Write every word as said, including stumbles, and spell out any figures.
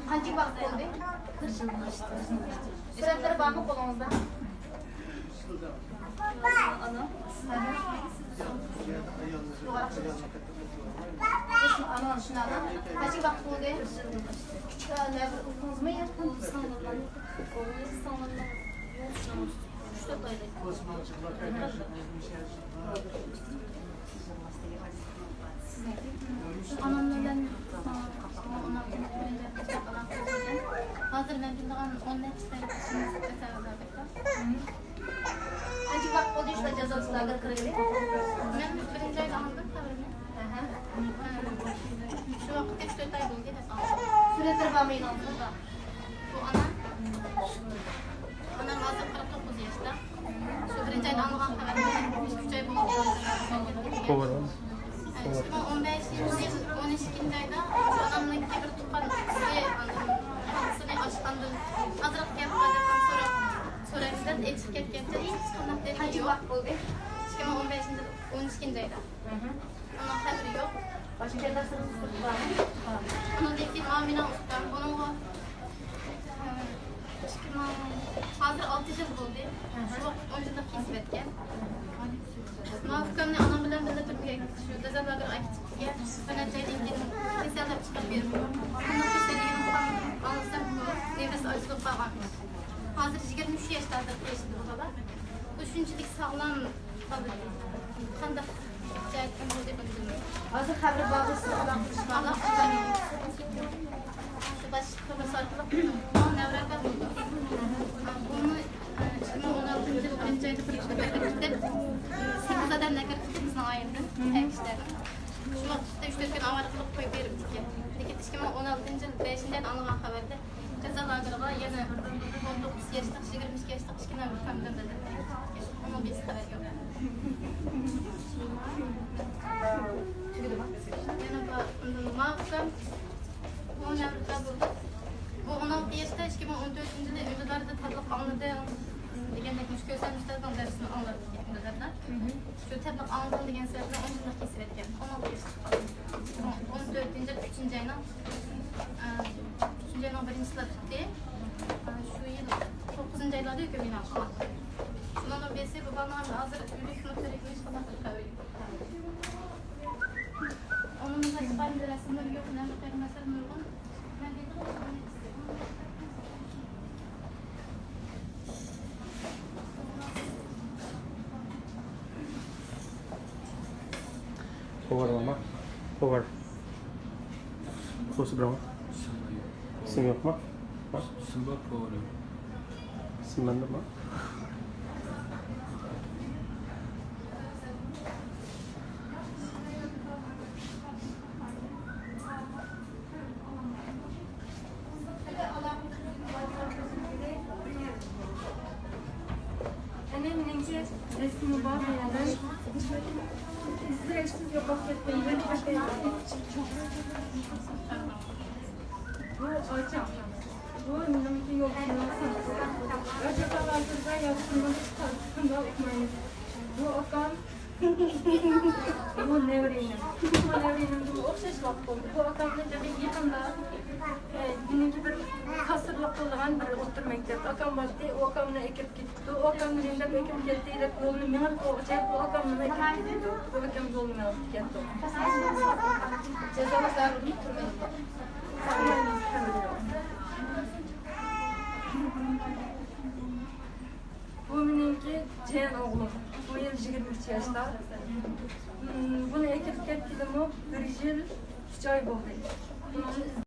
قانچە ۋاقىت بولدى؟ سۈرەتلىرى بارمۇ قولىڭىزدا؟ ئانا، شۇنى ئانا. قانچە ۋاقىت بولدى؟ كىچىك نەۋرە ئۇكىڭىزمۇ يا؟ ئانام بىلەن ھازىر مەن بىلىدىغان ئون نەچچە سەنە. قانچە ۋاقىت بولدى شۇ جازا لاگېرغا كىرگىلى؟ مەن بىرىنچى ئايدا ئاڭلىدىم خەۋىرىنى. ئەھە. شۇ ۋاقىتتا ئۈچ تۆت ئاي بولدى دەپ ئاڭلىدىم. سۈرەتلىرى بارمۇ يېنىڭىزدا؟ بۇ ئانام. ئانام ھازىر قىرىق توققۇز ياشتا. شۇ بىرىنچى ئايدا ئاڭلىغان خەۋەرنى ئۈچ ئاي بولدى. توغرا. ئىككى مىڭ ئون بەشىنچى يىل ئون ئىككىنچى ئايدا ئانامنىڭكى بىر تۇغقان ئۇكىسى ئانىسىنى ئاچقاندىن ئازراق گەپ بار دەپ سوراپ، سورايمىز دەپ ئېچىپ كەتكەنچە ھېچقانداق دېرىكى يوق. قانچە ۋاقىت بولدى؟ ئىككى مىڭ ئون بەشىنچى يىل ئون ئىككىنچى ئايدا. ئانام خەۋىرى يوق. باشقا كەلدى سىرتىدا بارمۇ؟ ئۇنىڭدىن كېيىن مانا مېنىڭ ئۇكام، بۇنىڭغا، ئىككى مىڭ، ھازىر ئالتە يىل بولدى. شۇ ۋاقىت ئون يىللىق كېسىۋەتكەن. مانا ئۇكامنى ئانام بىلەن بىللە تۈرمىگە، شۇ جازا لاگېرىغا ئەكېتىپ كېتىپ، بىر نەچچە ئايدىن كېيىن كېسەل دەپ چىقىرىپ بېرىپتۇ. بۇنىڭ كېسەللىكىنى ئاڭلىسام، بۇ نېرۋىسى ئاجىزلاپ قالغان. ھازىر يىگىرمە ئۈچ ياشتا، ھازىر ياشىدا بۇ بالا. بۇ شۇنچىلىك ساغلام بالا. قانداق جەھەتتىن بولدى بىلمىدىم. ھازىر خەۋىرى بارغۇ سىز ئالاقىلىشىپ ئالاقىلىشىپ باشقا قىلمىش ئارقىلىق نەۋرە ئاكا بولدى. بۇمۇ ئىككى مىڭ ئون ئالتىنچى يىل بىرىنچى ئايدا بىر كىشىنى بەكرىتىپ، سەككىز ئادەم بەكرىتىپ بىزنىڭ ئائىلىدىن ئەر كىشىلەر. شۇ ۋاقىتتا ئۈچ تۆت كۈن ئاۋارە قىلىپ قويۇپ بېرىپتىكەن. لېكىن ئىككى مىڭ ئون ئالتىنچى يىل بەشىنچى ئايدا ئاڭلىغان خەۋەردە جازا لاگېرىغا يەنە ئون توققۇز ياشلىق، يىگىرمە ئىككى ياشلىق ئىككى نەۋرە ئۇكام بىلەن بىللە كەتكەن. ئۇنىڭ بىز خەۋەر يوق. يەنە بار، ئۇندىن ماۋۇ ئۇكام، ئۇ نەۋرە ئۇكا بولدى. بۇ ئون ئالتە ياشتا، ئىككى مىڭ ئون تۆتىنچى يىلى ئۈندىداردا تاتلىق ئاڭلىدىڭ دېگەندەك، مۇشۇ كۆرسەم ئۇستازنىڭ دەرسىنى ئاڭلاپ ئۈندىداردا. شۇ تاتلىق ئاڭلىدىڭ دېگەن سەۋەبتىن ئون يىللىق كېسىۋەتكەن. ئون ئالتە ياشلىق. ئون تۆتىنچى يىل ئۈچىنچى ئاينىڭ، ئە، ئۈچىنچى ئاينىڭ بىرىنچىسىلا تۇتتى. ئە، شۇ يىل توققۇزىنچى ئايلاردا ئۆكۈم بىنا قىلغان. شۇنىڭدىن بېسى بۇ بالىنىڭ ھازىر ئۆلۈكمۇ تىرىكمۇ ھېچقانداق بىر خەۋىرى يوق. ئۇنىڭ باشقا ئەمدى رەسىملىرى يوق، نەملىك قېرىنداشلار نۇرغۇن. مەن دېدىم، Over ماما. Over. Close برو. ئىسىم يوقمۇ؟ ھە؟ ئىسىم بار، توغرا. ئىسىم مەندىمۇ؟ ئەنە مېنىڭكى رەسىمى بار بۇ يەردە. ئىزدەشسىز يوقاپ كەتتى. بۇ ئاچام. بۇ مېنىڭكى يولدىشىم. ئاچا قالغانسىزدا ياخشىمۇ؟ بۇ ئاكام. بۇ نەۋرىنىڭ، بۇ نەۋرىنىڭ بۇ ئوخشاش ۋاقىت بولدى. بۇ ئاكامنى دېدى يېقىندا، ئە، مېنىڭكى بىر كاسسىرلىق قىلىدىغان بىر ئوتتۇرا مەكتەپتە ئاكام بارتتى، ئۇ ئاكامنى ئەكىرىپ كېتىپتۇ. ئۇ ئاكامنى مەن دەپ ئەكىرىپ كەتتى دەپ يولنى مېڭىپ بولغۇچە بۇ ئاكامنى ئەكىرىپ كېتىپتۇ. بۇ ئاكام يولنى مېڭىپ كەتتى. جازالاپ بەردىمۇ تۈرمىدە. بۇ مېنىڭكى جىيەن ئوغلۇم. بۇ يىل يىگىرمە ئۈچ ياشتا. بۇنى ئەكىرىپ كەتكىلىمۇ بىر يىل ئۈچ ئاي بولدى. بۇنىڭ